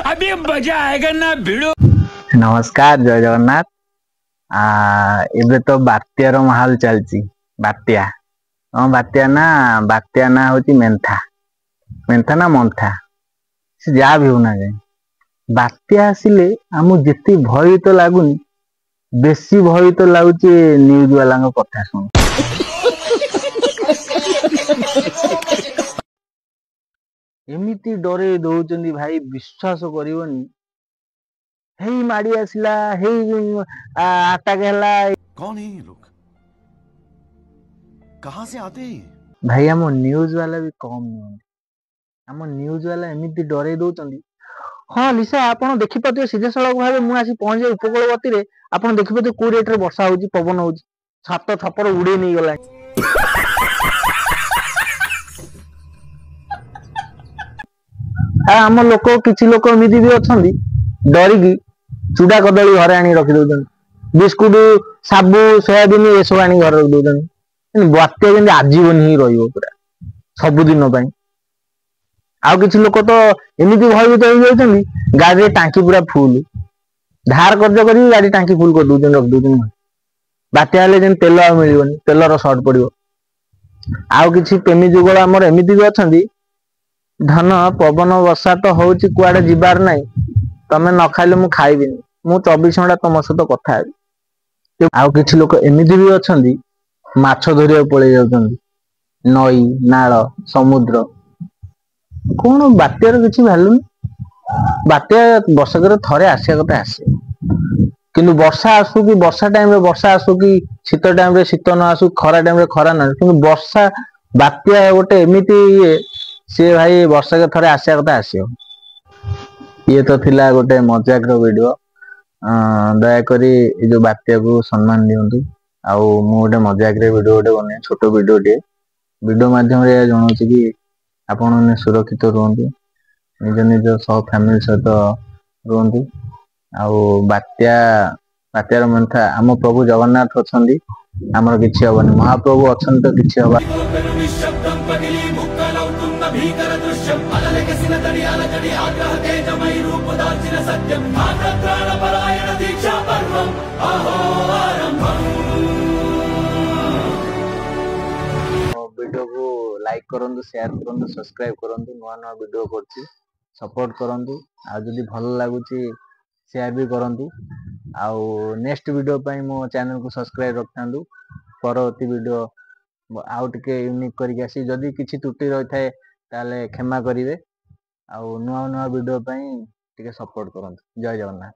अभी मजा आएगा ना भिड़ो। ନମସ୍କାର, ଜୟ ଜଗନ୍ନାଥ। ଏବେ ତ ବାତ୍ୟାର ମାହୋଲ ଚାଲିଛି। ବାତ୍ୟା, ହଁ, ବାତ୍ୟା ନା, ବାତ୍ୟା ନା ହଉଛି ମେନ୍ଥା, ମେନ୍ଥା ନା ମନ୍ଥା, ସେ ଯାହା ବି ହଉନା କାହିଁ, ବାତ୍ୟା ଆସିଲେ ଆମକୁ ଯେତିକି ଭୟଭୀତ ଲାଗୁନି, ବେଶୀ ଭୟଭୀତ ଲାଗୁଛି ନ୍ୟୁଜ ବାଲାଙ୍କ କଥା ଶୁଣି। ଏମିତି ଡରେଇ ଦଉଛନ୍ତି ଭାଇ, ବିଶ୍ୱାସ କରିବନି। ହେଇ ମାଡି ଆସିଲା, ହେଇ ଆଟାକ ହେଲା। कौन है ये लोग, कहां से आते हैं ये? ଭାଇ, ଆମ ନ୍ୟୁଜ ବାଲା ବି କମ ନୁହନ୍ତି। ଆମ ନ୍ୟୁଜ ବାଲା ଏମିତି ଡରେଇ ଦଉଛନ୍ତି। ହଁ ଲିସା, ଆପଣ ଦେଖିପାରୁଥିବେ ସିଧାସଳଖ ଭାବେ ମୁଁ ଆସି ପହଞ୍ଚି ଉପକୂଳବର୍ତ୍ତୀରେ। ଆପଣ ଦେଖିପାରୁଥିବେ କୋଉ ରେଟରେ ବର୍ଷା ହଉଛି, ପବନ ହଉଛି, ଛାତ ଛପର ଉଡେଇ ନେଇଗଲାଣି। ଆଉ ଆମ ଲୋକ, କିଛି ଲୋକ ଏମିତି ବି ଅଛନ୍ତି, ଡରିକି ଚୁଡା କଦଳୀ ଘରେ ଆଣିକି ରଖି ଦଉଛନ୍ତି, ବିସ୍କୁଟ, ସାବୁ, ସୋୟାବିନ ଏସବୁ ଆଣିକି ଘରେ ରଖି ଦଉଛନ୍ତି। ବାତ୍ୟା ଯେମିତି ଆଜୀବନ ହିଁ ରହିବ ପୁରା ସବୁଦିନ ପାଇଁ। ଆଉ କିଛି ଲୋକ ତ ଏମିତି ଭୟଭୀତ ହେଇଯାଉଛନ୍ତି, ଗାଡିରେ ଟାଙ୍କି ପୁରା ଫୁଲ, ଧାର କର୍ଜ କରିକି ଗାଡି ଟାଙ୍କି ଫୁଲ କରିଦଉଛନ୍ତି, ରଖି ଦଉଛନ୍ତି। ବାତ୍ୟା ହେଲେ ଯେମିତି ତେଲ ଆଉ ମିଳିବନି, ତେଲର ସର୍ଟ ପଡିବ। ଆଉ କିଛି ପ୍ରେମୀ ଯୁଗଳ ଆମର ଏମିତି ବି ଅଛନ୍ତି, ଧନ ପବନ ବର୍ଷା ତ ହଉଛି, କୁଆଡେ ଯିବାର ନାହିଁ, ତମେ ନ ଖାଇଲେ ମୁଁ ଖାଇବିନି, ମୁଁ 24 ଘଣ୍ଟା ତମ ସହିତ କଥା ହେବି। ଆଉ କିଛି ଲୋକ ଏମିତି ବି ଅଛନ୍ତି, ମାଛ ଧରିବାକୁ ପଳେଇ ଯାଉଛନ୍ତି ନଈ, ନାଳ, ସମୁଦ୍ର। କଣ ବାତ୍ୟାର କିଛି ଭ୍ୟାଲୁ? ବାତ୍ୟା ବର୍ଷକରେ ଥରେ ଆସିବା କଥା ଆସେ। କିନ୍ତୁ ବର୍ଷା ଆସୁ କି ବର୍ଷା ଟାଇମରେ ବର୍ଷା ଆସୁ କି ଶୀତ ଟାଇମରେ ଶୀତ ନ ଆସୁ, ଖରା ଟାଇମରେ ଖରା ନ ଆସୁ, କିନ୍ତୁ ବର୍ଷା ବାତ୍ୟା ଗୋଟେ ଏମିତି ଇଏ, ସିଏ ଭାଇ ବର୍ଷକ ଥରେ ଆସିବା କଥା ଆସିବ। ଇଏ ତ ଥିଲା ଗୋଟେ ମଜାକର ଭିଡିଓ। ଦୟାକରି ଏ ଯୋଉ ବାତ୍ୟାକୁ ସମ୍ମାନ ଦିଅନ୍ତୁ। ଆଉ ମୁଁ ଗୋଟେ ମଜାକରେ ଭିଡିଓ ଗୋଟେ ବନେଇ, ଛୋଟ ଭିଡିଓଟିଏ, ଭିଡିଓ ମାଧ୍ୟମରେ ଏହା ଜଣାଉଛି କି ଆପଣମାନେ ସୁରକ୍ଷିତ ରୁହନ୍ତୁ, ନିଜ ନିଜ ସହ ଫ୍ୟାମିଲି ସହିତ ରୁହନ୍ତୁ। ଆଉ ବାତ୍ୟାର ମନ୍ଥା, ଆମ ପ୍ରଭୁ ଜଗନ୍ନାଥ ଅଛନ୍ତି, ଆମର କିଛି ହବନି। ମହାପ୍ରଭୁ ଅଛନ୍ତି ତ କିଛି ହବା। ଭିଡିଓକୁ ଲାଇକ୍ କରନ୍ତୁ, ସେୟାର କରନ୍ତୁ, ସବସ୍କ୍ରାଇବ କରନ୍ତୁ। ନୂଆ ନୂଆ ଭିଡିଓ କରୁଛି, ସପୋର୍ଟ କରନ୍ତୁ। ଆଉ ଯଦି ଭଲ ଲାଗୁଛି ସେୟାର ବି କରନ୍ତୁ। ଆଉ ନେକ୍ସଟ ଭିଡିଓ ପାଇଁ ମୋ ଚ୍ୟାନେଲକୁ ସବସ୍କ୍ରାଇବ ରଖିଥାନ୍ତୁ। ପରବର୍ତ୍ତୀ ଭିଡିଓ ଆଉ ଟିକେ ୟୁନିକ୍ କରିକି ଆସିବି। ଯଦି କିଛି ତ୍ରୁଟି ରହିଥାଏ ତାହେଲେ କ୍ଷମା କରିବେ। ଆଉ ନୂଆ ନୂଆ ଭିଡିଓ ପାଇଁ ଟିକେ ସପୋର୍ଟ କରନ୍ତୁ। ଜୟ ଜଗନ୍ନାଥ।